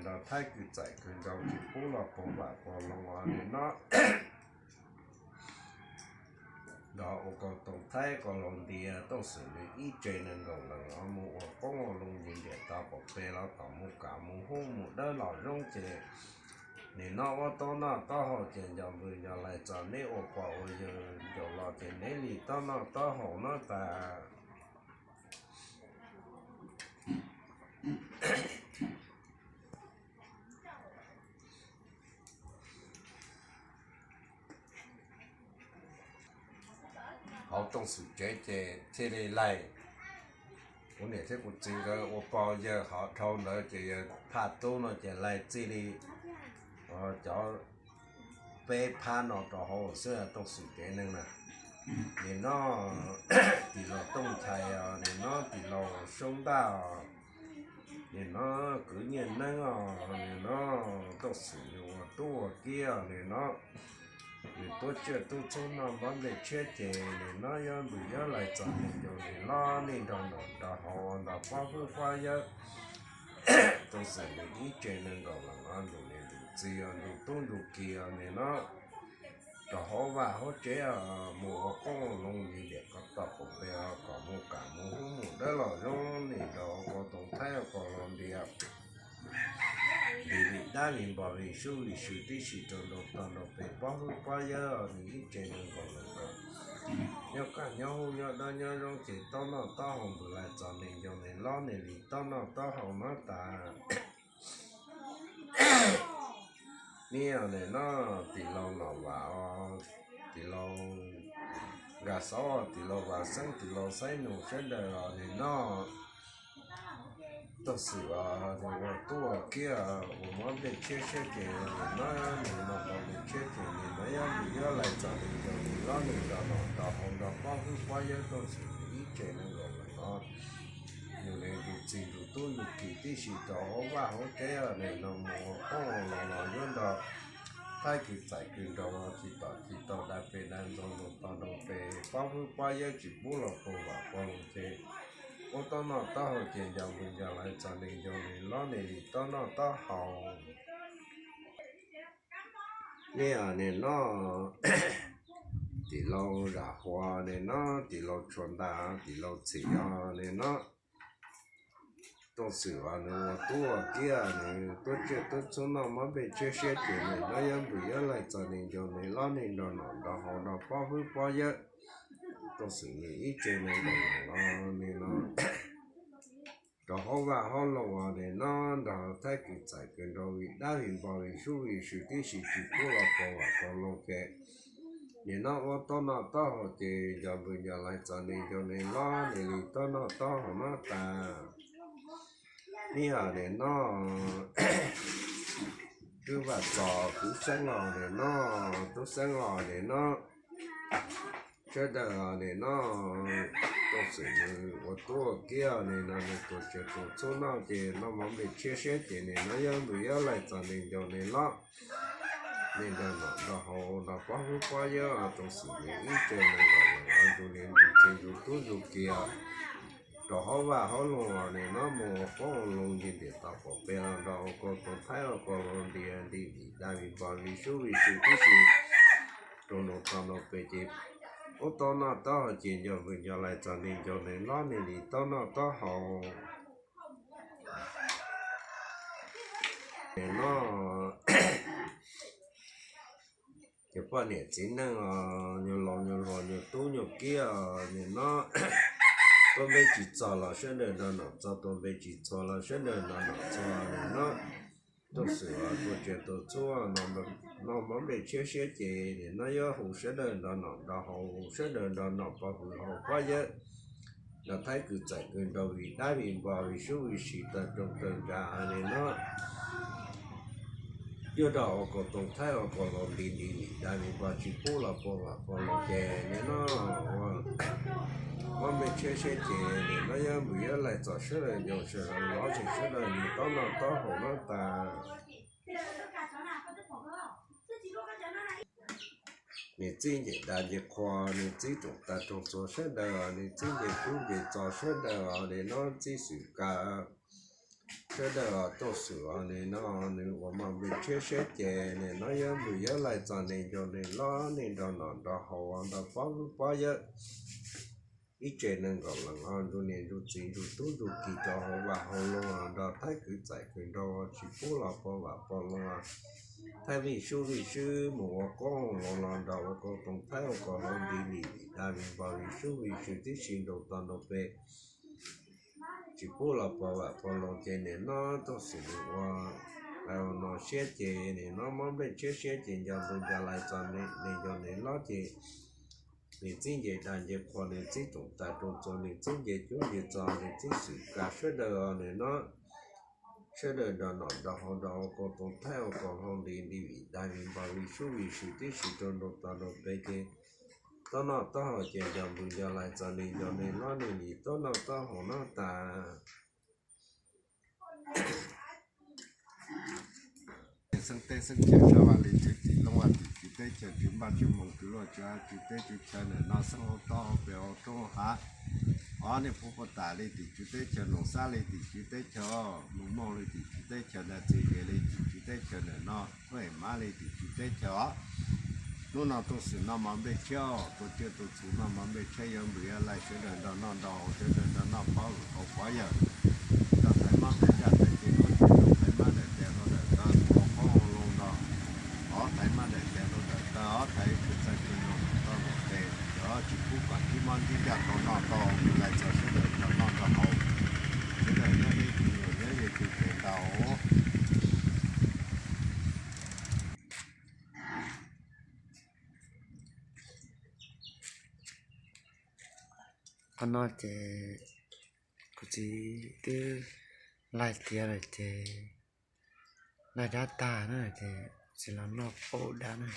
nrog Thaib kws txais kws nrau tsis pub los puag vam puag loog os nim no. Nrog ua kaus toom Thaib kaus laus ntias Tooj Xwm nws ib tse nees nkaum leej os mus ua qoob ua loo nyias ntiam tau qaum peg los kom mus kam mus hub mus dawb los zoo ces nim no ua taub noj taub haus ces nco npws nco lais txog neb ua pog ua yawg ncaus los ces neb li taub noj taub haus no tas. Hauv Tooj Xwm tsev ces thiaj li laig, kuv niam thiab kuv txiv nkawd ua pog yawg hov dhau ntawd ces yawg phaj tub no ces laig txij li cov peb phab no rau hauv xwb Tooj Xwm tsev neeg na. Nim no tim laus Tooj Nchais os, nim no tim laus Soob Ntaj os, nim no kwv Nyiaj Neeb os, nim no Tooj Xwm nws ua tub ua kiab os, nim no nws tuab tsiaj tub txhub noj npab nplej tshiab ces nim no yuav npws yuav lais txog nees ncaus nim los nej nrog noj nrog haus nrog pob hwb pob yawb. Tooj Xwm nws ib tse nees nkaum leej os, ntuj niam ntuj txiv os, ntuj tub ntuj ki os, nim no rau hauv vaj hauv tsev os mus ua qoob ua loo nyias ntiam tau qaum peg os kom mus kam mus hub mus dawb los zoo nim nrog ua kaus toom Thaib ua kaus laus ntias nti vim dab vim npog vim sub vim sw tib si rau nraud tog nraud peg pob hwb pob yawb os, nws ib tse nees nkaum leej os. Nyob kaj nyob hub nyob dawb nyob zoo ces taub noj taub haus npws lais txog nees ncaus nim los nej li taub noj taub haus no tas. Neb os, nim no tim laus Nom Vam os, tim laus Nkaj Xauv, tim laus Vam Xeeb, tim laus Xaiv Nus sawv daws os, nim no Tooj Xwm os, nws ua tub ua kiab ua npab nplej tshiab siab ces nim no nws noj npab nplej tshiab ces nim no yuav npws yuav lais txog nees ncaus nim los nej nrog noj nrog haus nrog pob hwb pob yawb. Tooj Xwm nws ib tse nees nkaum leej os, ntuj niam ntuj txiv ntuj tub ntuj ki tib si rau hauv vaj hauv tsev os, nim no mus ua qoob ua loo los yuav nrog Thaib kws txais kws nrau tsis tom tsis tau dai peg dai ntxoov nraud tog nraud peg pob hwb pob yawb tsis pub los puag vam puag loog ces ua taub noj taub haus ces nco npws nco lais txog nees ncaus nim los nej li taub noj taub haus. Neb os, nim no tim laus Zam Huas, nim no tim laus Tshuas Ntas, tim laus Txhim os, nim no Tooj Xwm os, nws ua tub ua kiab nws tuab tsiaj tub txhub noj npab nplej tshiab siab ces nim no yuav npws yuav lais txog nees ncaus nim los nej nrog noj nrog haus nrog pob hwb pob yawb. Tooj Xwm nws ib tse nees nkaum leej os, nim no rau hauv vaj hauv loog os, nim no nrog Thaib kws txais kws nrau vim dab vim npog vim sub vim sw tib si tsis pub los puag vam puag loog ces nim no ua taub noj taub haus ces nco npws nco lais txog nees ncaus nim los nej li taub noj taub haus no tas. Neb os, nim no Kwv Vaj Txos, Kwv Xeeb os, nim no Tub Xeeb os, nim no sawv daws os, nim no Tooj Xwm nws ua tub ua kiab nim no nws tus txiav tus txhub noj ces noj npab nplej tshiab siab ces nim no yuav npws yuav lais txog nees ncaus nim los nej nrog noj nrog haus nrog pob hwb pob yawb. Tooj Xwm nws ib tse nees nkaum leej os, ntuj niam ntuj txiv ntuj tub ntuj ki rau hauv vaj hauv loog os, nim no mus ua qoob ua loo nyias ntiam tau qaum peg los nrog ua kaus toom Thaib ua kaus laus ntias nti vim dab vim npog vim sub vim sw tib si rau nraud tog nraud peg ces ua taub noj taub haus ces nco npws nco lais txog nees ncaus nim los nej li taub noj taub haus. Nim no ces poj niam txiv neej os, nyuag laus nyuag hluas nyuag tub nyuag kiab os, nim no tuaj npe tsis txog los sawv daws nrog noj txog, tuaj npe tsis txhua los sawv daws nrog noj txhua. Nim no Tooj Xwm os, tus txiav tus txhub noj npab nplej tshiab siab ces nim no yuav hu sawv daws nrog noj nrog haus, sawv daws nrog noj pob hwb haus pob yawb, nrog Thaib kws txais kws nrau vim dab vim npog vim sub vim sw tawg rooj tawg ntsa nim no yuav nrog ua kaus toom Thaib ua kaus laus nti nti vim dab vim npog tsis pub los puag vam puag loog ces nim no ua npab nplej tshiab siab ces nim no yuav npws yuav lais txog sawv daws ncaus sawv daws los ces sawv daws li taub noj taub haus no tas. Nws txib nce dav nce qhua, nws txib rooj tag rooj txhua sawv daws, nws txib nce kub nce txos sawv daws os, nim no txib xwm kas Sawv daws os, Tooj Xwm os, nim no nws ua mos nplej tshiab siab ces nim no yawg npws yawg lais txog nim no nws los nim nrog nom nrog haus nrog pob pob yawg ib tse nees nkaum leej os, nrug niam nrug txiv nrug tub nrug ki rau hauv vaj hauv loog nrog thaij kwv txais kwv nraug tsis pub los pov vam pov loog, thaij vij sub vij sub mus ua qoob ua loo los nrog ua kaus toom thaib ua kaus hlau nti lim vim dag vim npog vim sub vim sw tib si nrau tog nrau pes tsis pub los pov vam pov loog ces nim no Tooj Xwm nws ua lais ua no siab ces nim no mob nplej tshiab siab ces nco ntws nco lais txog nim no nws los ces nws txib nce dag nce qhua, nws txib toom tag rooj txuas, nws txib nce cuab nce txog, nws txib xwm kav sawv daws os nim no sawv daws nrog nom nrog haus nrog ua kaus toom thaib ua kaus hlau nti lim vim dag vim npog vim sub vim sw tib si rau nrau tog nrau pes ces taub noj taub haus ces nco ntws nco lais txog nim no nws los nws nim taub noj taub haus no tas. Xeeb teb xeeb chaw sab vaj li tswv tim looj vaj tim tswv teb chaws tswv npaj tswv moos tswv luaj tswv av tswv teb tswv chaw ntawm no xeeb hauv tob hauv pes hauv roob hauv hav. Os, niaj pub puag tas li tim tswv teb chaws, noom xab li tim tswv teb chaws, mus mooj li tim tswv teb chaws, ntag txiv ze li tim tswv teb chaws ntawm no, huj mab li tim tswv teb chaws os. Hnub no Tooj Xwm noj mov nplej tshiab, tus tsiaj tus txhu noj mov nplej tshiab, yawg npws yawg lais sawv daws nrog noj nrog haus, sawv daws nrog noj pob lwm hauv pov yawg, nrog thaiv mob thaiv ntsaj thaiv tes, thaiv mab daim tes hlau daim taw, ua qoob ua loo nrog, os, thaiv mab daim tes hlau daim taw, os, thaiv kwv txais kwv nraug tau npaum tes, cov tsis pub kom tib mob ntib ncaj tau noj tau, lais txog sawv daws nrog noj nrog haus, sawv daws nyob deb tsis nyob yej tsis pes ntau. Qhov no ces kuv txiv twb laig tiav lawm ces laig dab tag na ces txiv los noj paub dab na.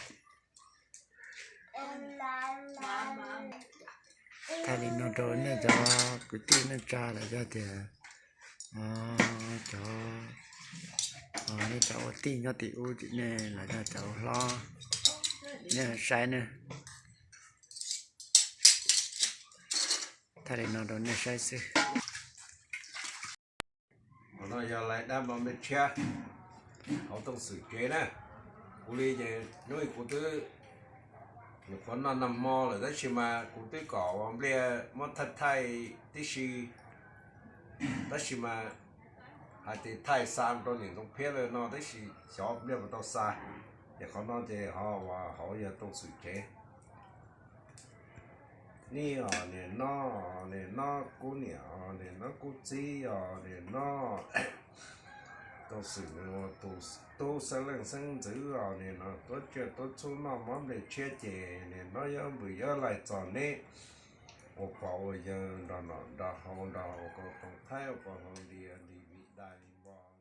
Thaij li no rau nej cov kwv tij neej tsa los yog tias cov nej cov ua tij nyob tim ub tim nej los yog cov ua hlob nej saib ne. Thaij li no rau nej saib xwb. Qhov no yog lais dab mov nplej tshiab hauv Tooj Xwm tsev na. Kuv li ces hnub kuv twb nyuam qhuav noj nag hmo lawm tab sis mas kuv twb kom ua npliaj muab thaij thaij tib si, tab sis mas hais tias thaij xa rau niam Ntxoov Phiab lawm no tab sis xyov npliaj puas tau xa. Ces qhov no ces ho uas hauv yog Tooj Xwm tsev. Nij os, niam no, niam no kuv niam os, niam no kuv txiv os, niam no Tooj Xwm nws ua tus tub xeeb leej xeeb ntxwv os, niam no tuav tsiaj tuav txhu noj mov nplej tshiab ces niam no yawg npws yawg lais txog neb ua pog ua yawg nrog nom nrog haus nrog ua kaus toom thaib ua kaus hlau nti lim vim dag vim npog.